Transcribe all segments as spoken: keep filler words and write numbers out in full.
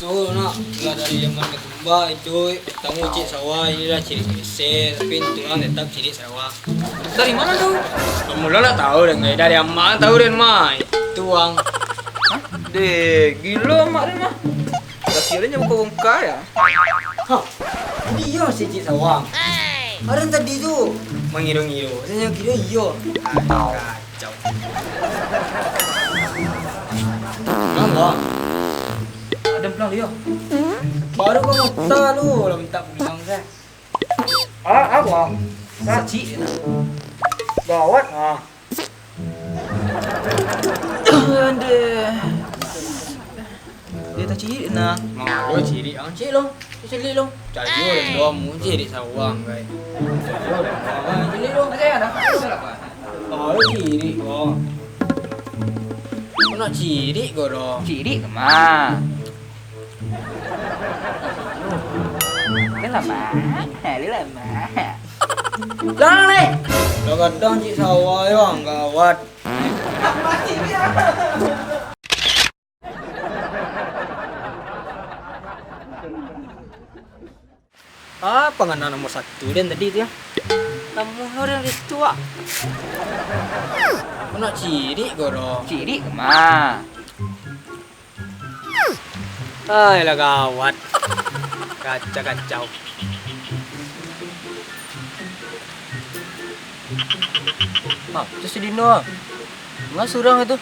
Tu nak, lah dari zaman katumbak itu, pertama cik sawah, inilah cirik Mesir, tapi itu urang tetap cirik sawah. Dari mana tu? Kamu lo nak tahu dengan dari amak tahu dan mai. Itu uang. Hah? Deh, gilo amak ni mah. Kaki dia buka bongkar ya? Hah? Jadi iyo si cik sawah. Ada tadi tu. Mengiru-ngiru. Saya kira iyo. Aduh, kacau. Kenapa? Ada pulang dia. Baru kau minta lu, lah minta pulang saya. Ah, apa? Sacik. Gawat. Ah. Aduh. Dia tak cirik nah. Mangalo cirik ang cik lo. Cirik lo. Cayo dan doa mu cirik sawang kai. Cayo dan doa cirik lo. Oh, cirik ko. Kau nak cirik ko doh. Cirik ke ma? Lu lama. Lu lama. Jangan leh. Kadang-kadang cik sawah yo gawat. Ah, pangana nomor satu den tadi tu yo. Namuah urang itu ah. Kau nak cirik ko doh. Cirik ke ma? Ai lah gawat. Kacau-kacau. Bang, tu si Dino ah. Enggak surang itu.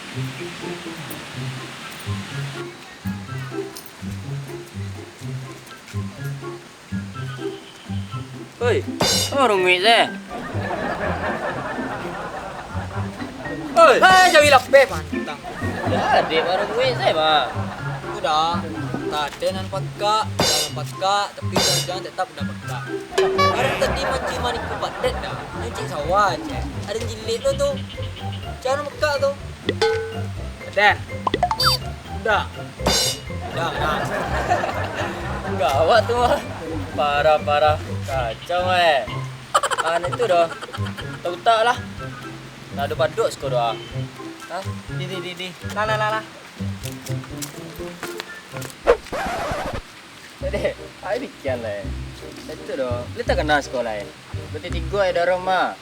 Oi, apa runguik se? Oi. Eh, jawi lapeh pantang. Ya, dek baru runguik se, Bang. Sudah, tadi nan pakak, jalan pakak, tapi jalan tetap udah pakak. Baru tadi mancing maniku padet dah, nyucik sawah aja. Ada jilik lo tu. Jangan mekak tu. Padet. Udah. Udah, udah. Gawat tu mah. Parah, parah. Kacau, eh. Ah, nan itu doh. Utak-utak lah. Lah, ado padok siko doh, ah. Hah? Di, di, di, di. Lah, lah, lah, lah. Dek, ai bikian lai. Itu doh. Lai takana siko lai. Berarti tigo ai darom mah.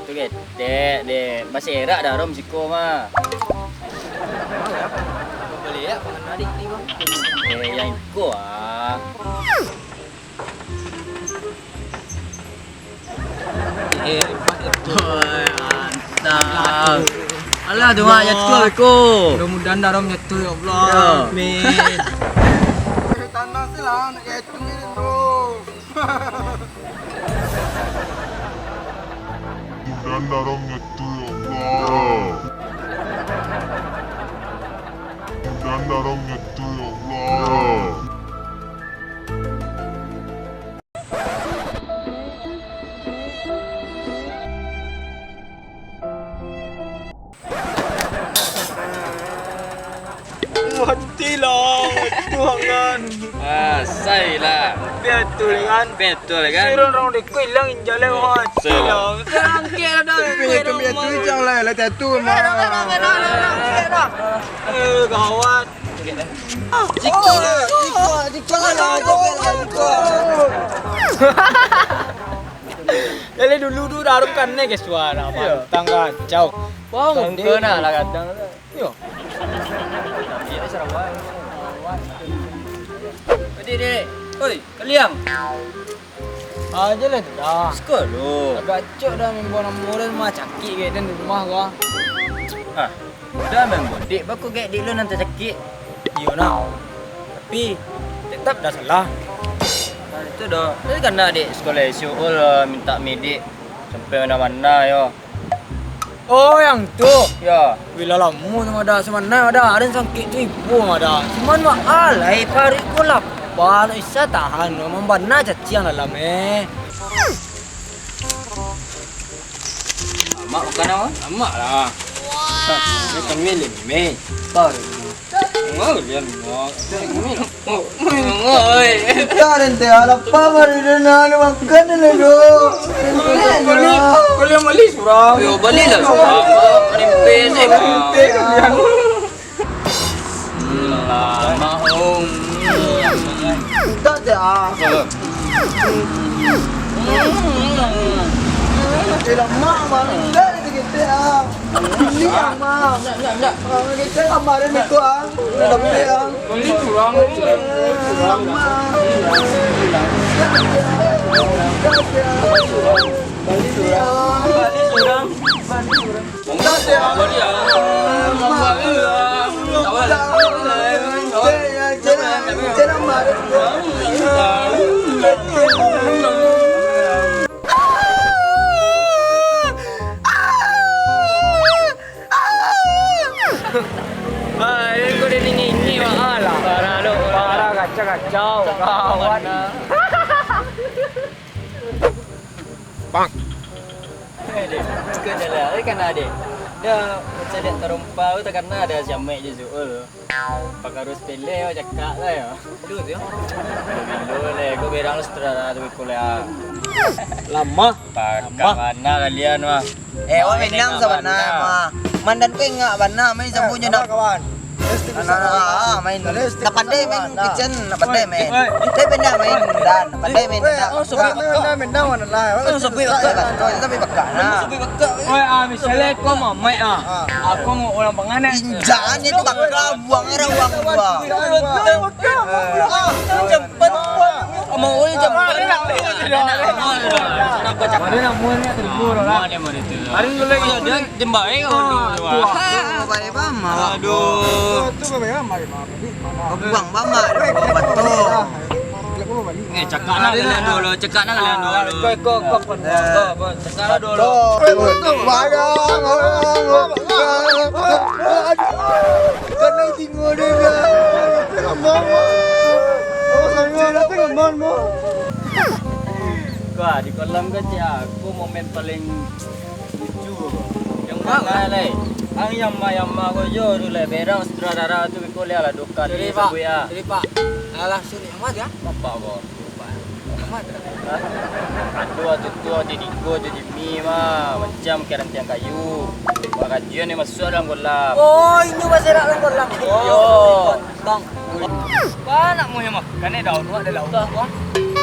Tu ketek, dek. Baserak darom siko mah. Boleh ya, pengen adik ni, Bang. Eh, yang iko ah. Eh, hebat itu. Oi, mantap. Alah, doa jatuh iko. Mudah-mudahan darom jatuh, ya Allah. Ya. Amin. Tanah silang, nak jatuh ni, bro. Mudah-mudahan darom jatuh, ya Allah. Mudah-mudahan darom jatuh, ya Allah. Matilah, tuangan. Ah, sai lah. Betul kan? Betul kan? Sirun rong deko ilang injalai matilah. Terangkek lah dah. Tapi itu biar tu jangan lah, lah jatuh mah. Eh, gawat. Jiko lah, jiko, jiko lah, jiko lah, jiko. Dari dulu tu darom kan ni ke suara, pantang kacau. Wah, muka nak lah kadang tu. Yo. Tapi ya, Sarawak. Dek, dek. Oi, kaliang. Aja lah tu dah. Siko lo. Agak acok dah main buah nomor mah cakik ke dan di rumah gua. Hah. Dah main bodik, bako gek dek lo nan tacakik. Iyo nak. Tapi tetap dah salah. Nah, itu dah. Tapi kan nak dek sekolah esok lah minta medik sampai mana-mana yo. Oh, yang tu. Ya. Bila lamo sama ada, sama ada, ada yang sakit tu ibu ada. Cuman mah alai parik ko lapar, nak bisa tahan, memang bana caciang dalam eh. Amak makan apa? Amak lah. Ini kami limi. Tahu. Enggak, dia enggak. Enggak, oi. Kita ada teh, lapar baru dia nak makan dulu. Beli, beli, beli surang. Yo, beli lah surang. Rimpe sih. Rimpe kalian. Lama, Om. Teh, ah. Eh, lamak, Bang. Indak lagi teh, ah. Ini, ah, Bang. Indak, indak, indak. Ah, kita kamarin itu, ah. Indak dapek, ah. Bali kurang. Eh, lamak. Bali kurang. Bali kurang. Bali kurang. Parah, kacau-kacau, kawan. Pak. Eh, dek, bukan jalan, eh, kana, dek. Dah, macam dek tarompa tu, takana ada jamek je, Zuul. Pakarus pele, oh, cakak lah, ya. Aduh, tu, ya. Bilo leh, kau berang lu sutradara tu, kuliah. Lama. Pakak bana kalian, mah. Eh, wah, Minang sabana, mah. Mandan ko ingak bana, main sabu nyo nak. Kawan. Nah, main. Nak pandai main kitchen, nak pandai main. Tapi pandai main dan, nak pandai main dan. Oh, sopi bakak. Sopi bakak. Sopi bakak. Nah. Sopi bakak. Oi, ah, misalnya kau mamak, ah. Aku mau orang penganak. Injak ni bakak, buang arah, buang, buang. Mau oi jam. Mana nak muat ni, tergulur lah. Hari dulu lagi. Dia jembai kau dulu. Baik, Bang. Aduh. Buang, Bang, Bang. Buang batu. Eh, cakak nak kalian dulu, cakak nak kalian dulu. Kau, kau, kau, kau, kau, cakak dulu. Kau, kau, kau. Kena tinggal dia, Bang. Tengah mama. Oh, sangat dah tengah mama. Wah, di kolam kecil aku momen paling lucu. Yang mana, lai? Ang yang ma-, yang ma ko jo tu, lai, berang sutradara tu, biko liak lah, duka ni, Pak. Jadi, Pak. Alah, sini, yang mana, ya? Bapak ko. Yang mana? Hah? Ado tu, tu, di Diko, di Jimmy mah, macam karantiang kayu. Wah, kajian ni masuk dalam kolam. Oh, inyo baserak dalam kolam. Iyo. Bang. Bang, nak muhim makan ni, daun wak ada lauk, Bang.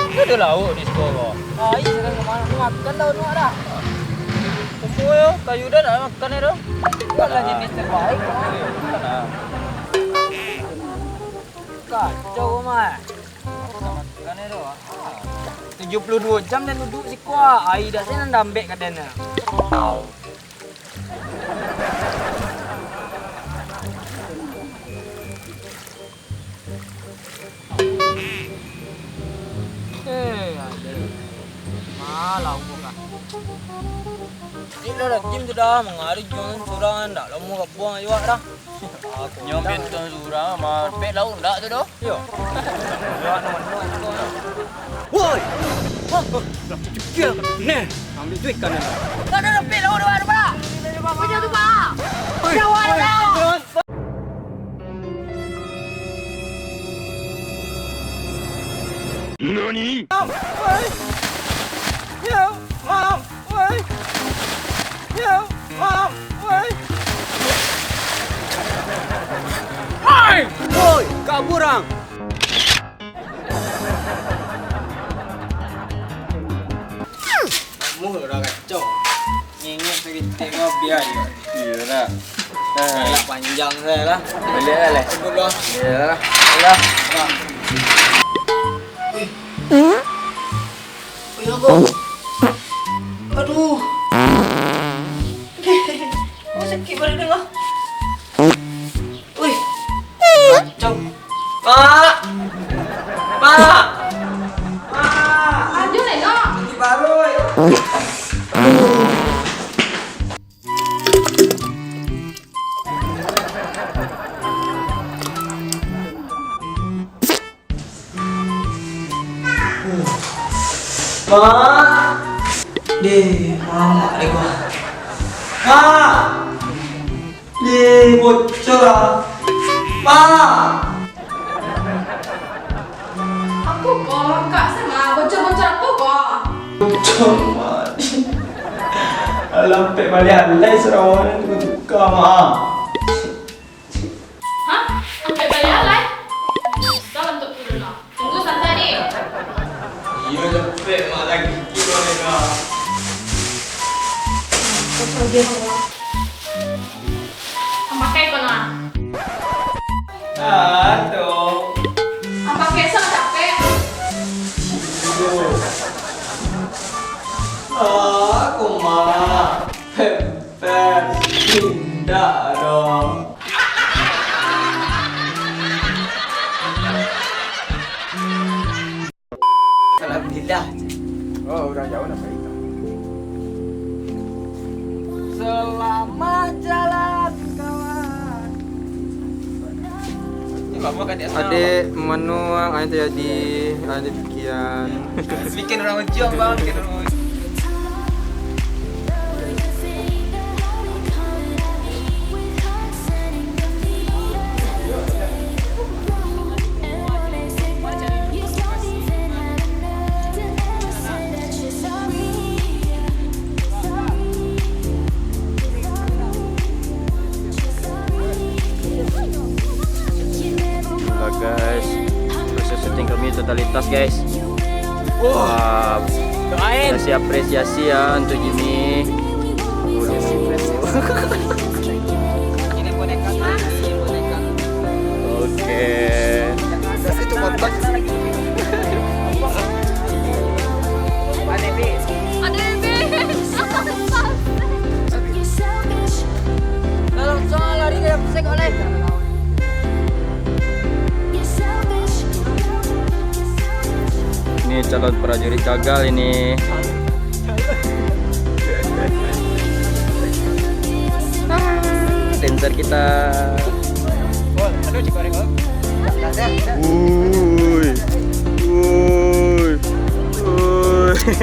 Ada lauk di situ, Bang. Ah, iya, sedang kemana? Aku makan daun wak dah. Tunggu yo, kayu dah nak makan ni dah. Bukanlah jenis terbaik, Bang. Kacau, Bang. Nak makan ni dah. Tujuh puluh dua jam den duduk siko, ah. Ai dak se nan dambek ka den. Eh, aduh. Malah umur kah. Ni lah dah game tu dah, mangari jualan surang, ndak lamo ka buang awak dah. Nyo bentong surang, mah, pek lauk ndak tu doh? Yo. Woi! Hah? Lah, cekil. Neh, ambil duit kan, neh. Tak ada lebih lauk dua rupiah. Macam tu, Pak. Jawab dah. Nani? Woi. Yo, mam. Woi. Yo, mam. Woi. Hai! Woi, kabur ang. Kamu udah kacau. Ngenyek sakit tengok biar je. Iyalah. Nah. Alah, panjang sajo lah. Boleh lah, leh. Tunggu dulu. Iyalah. Iyalah. Nah. Wih. Wih, aku. Aduh. Oh, sakit badan lah. Wih. Kacau. Pak! Pak! Pak! Ajo, Leno. Ini baru, eh. Mak! Deh, mamak deh gua. Mak! Deh, bocor ah. Mak! Apo ko, Kak Sama? Bocor-bocor apo ko? Bocor, Mak. Alah, ampek baleh alai sarawa tu tuka, Mak. Hah? Ampek baleh alai? Dah bantuak turun lah. Tunggu santai, Dek. Pakai ko nah. Aduh. Pakai sa capek. Aku mah. Pep, pep. Indak dong. Alhamdulillah. Oh, urang jauah nak pai. Selamat jalan, kawan. Ini lama kan dia sana. Adek manuang, ayo terjadi, ayo dipikian. Bikin urang ujuang, Bang, bikin urang ujuang. Lah guys, proses syuting kami totalitas guys. Wah, doain. Kasih apresiasi ya untuk Jimmy. Oke. Kasih cuma tas. Ada bebek. Kalau soal lari dia pusing oleh. Ini calon prajurit gagal ini. Ah, dancer kita. Ui, ui, ui.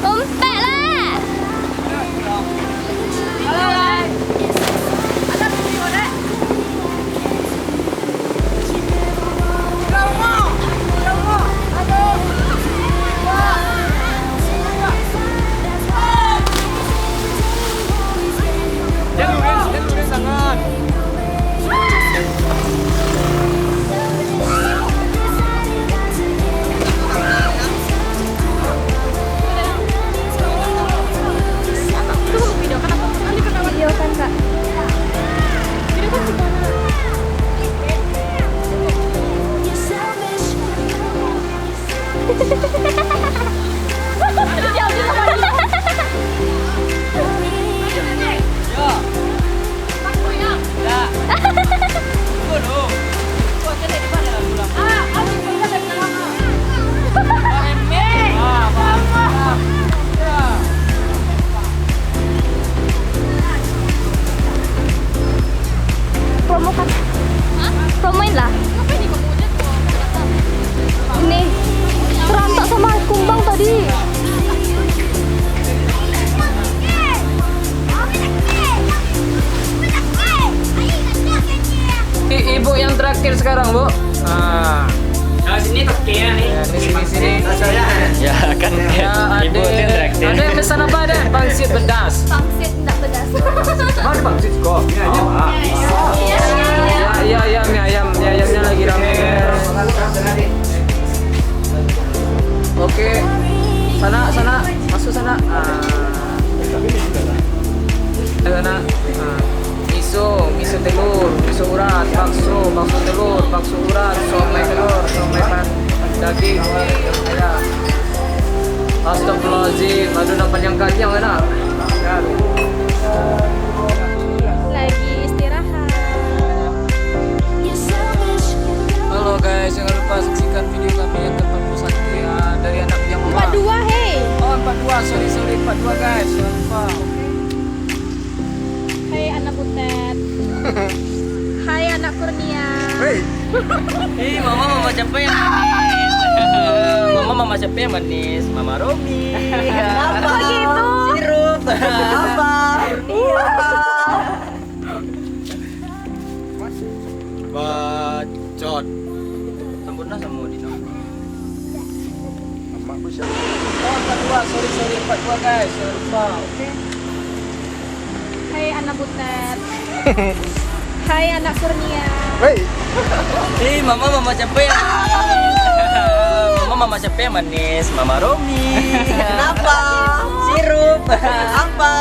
Umpek lah. Videokan, Kak. Promokan. Hah? Promoin lah. Ini terantak sama kumbang tadi. I-, ibu yang terakhir sekarang, Bu. Ah. Kalau sini toke ya nih. Ya, ini sini, sini. Ya, kan. Ya, ibu ada, yang terakhir. Ada yang pesan apa, ada? Pangsit pedas. Pangsit enggak pedas. Mana pangsit kok? Mie ayam. Oh, ah. Iya, iya, mie ayam. Mie ayamnya lagi rame. Oke. Sana, sana. Masuk sana. Ah. Ayo, nak. Ah. Miso, miso telur, miso urat, bakso, bakso telur, bakso urat, somai telur, somai pan-, daging, ayam. Astagfirullahaladzim, aduh, nan panjang-panjang, nak. Lagi istirahat. Halo guys, jangan lupa saksikan video kami yang keempat puluh satu ya, dari anak yang empat dua, hei. Oh, empat dua, sorry, sorry, empat dua guys, jangan lupa. Hai anak Butet. Hai anak Kurnia. Hei. Ih, mama, mama siapa yang manis? Mama, mama siapa yang manis? Mama Romi. Apa? Begitu. Sirup. Apa? Iya. Bacot. Sempurna sama Dino. Amak ku siapa? Oh, empat dua, sorry, sorry, empat dua guys, jangan lupa, oke? Butet. Hai anak Kurnia. Hei, Eh, mama mama siapa ya? Mama mama siapa yang manis? Mama Romi. Kenapa? Sirup. Apa?